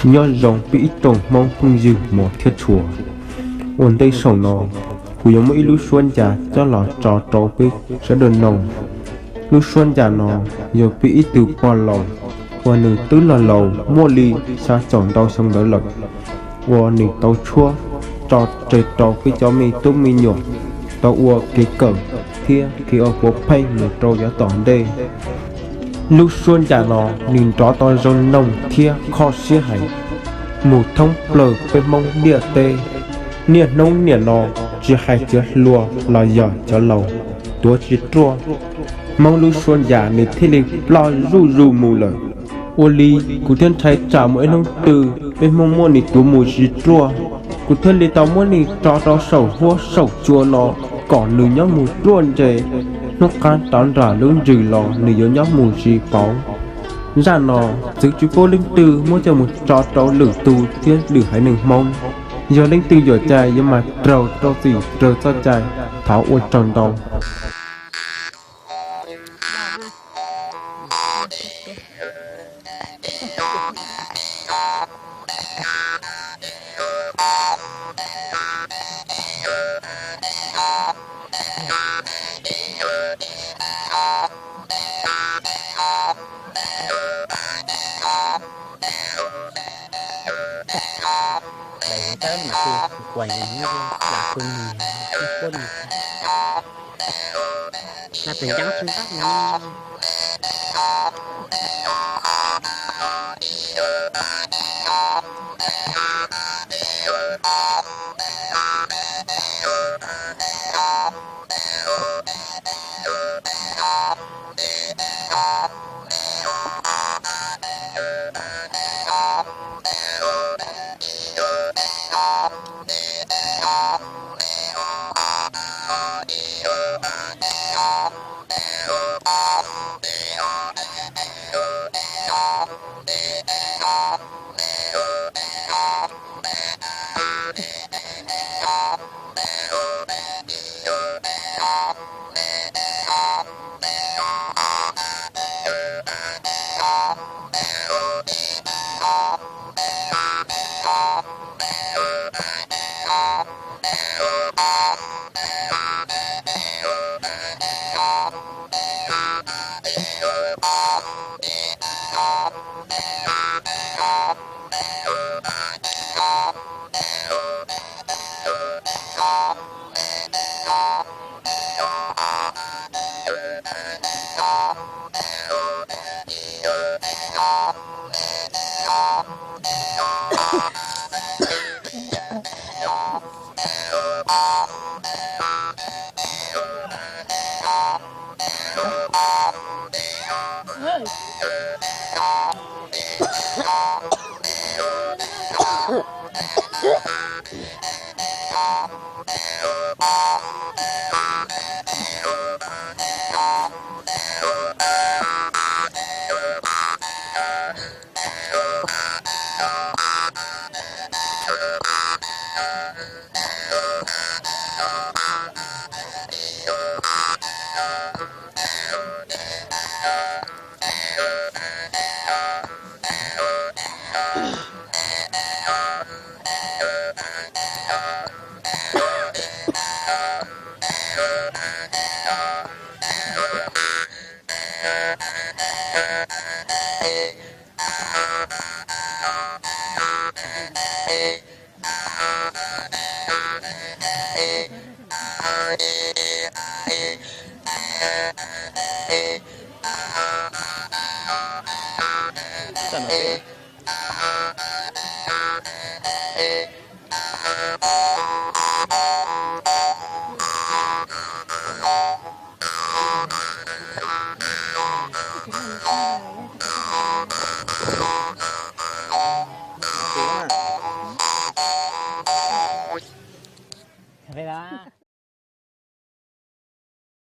Nyob zoo peb ib tsoom Hmoob phooj ywg mos thiab tshua. Ua ntej saum no, kuv yuav muaj ib lub suab ncas coj los tso rau peb sawv daws noog. Lub suab ncas no yog peb ib tug pog laus uas nws twb los laus muaj li xya caum ntau xyoo ntawd lawm, uas nws tau tshuab tso tseg rau peb cov me tub me nyuam tau ua kev kawm thiab kev ua puav pheej mus rau yav tom ntej. Lub suab ncas no nws nrov tau zoo noog thiab kho siab heev, mus thoob plaws peb Hmoob ntiaj teb. Niaj hnub niam no, tsis hais cov hluas los yog cov laus, tuav tsis ruaj, Hmoob lub suab ncas nws thiaj li ploj zuj zus mus lawm. Ua li kuv thiaj ntshai tsam muaj ib hnub twg peb Hmoob muab nws tuav mus tsis ruaj, kuv thiaj li tau muab nws tso rau saum huab saum cua no kom nws nyob mus ruaj ntseg. Hnub qab rov nram lub ntsws los nws yuav nyob mus tsis pauv. Zaj no txwv tsis pub leej twg muab coj mus tso rau lwm tus thiab lwm haiv neeg Hmoob. Yog leej twg yuam cai yuav mas raug rau txim raug txoj cai. Thov ua tsaug ntau.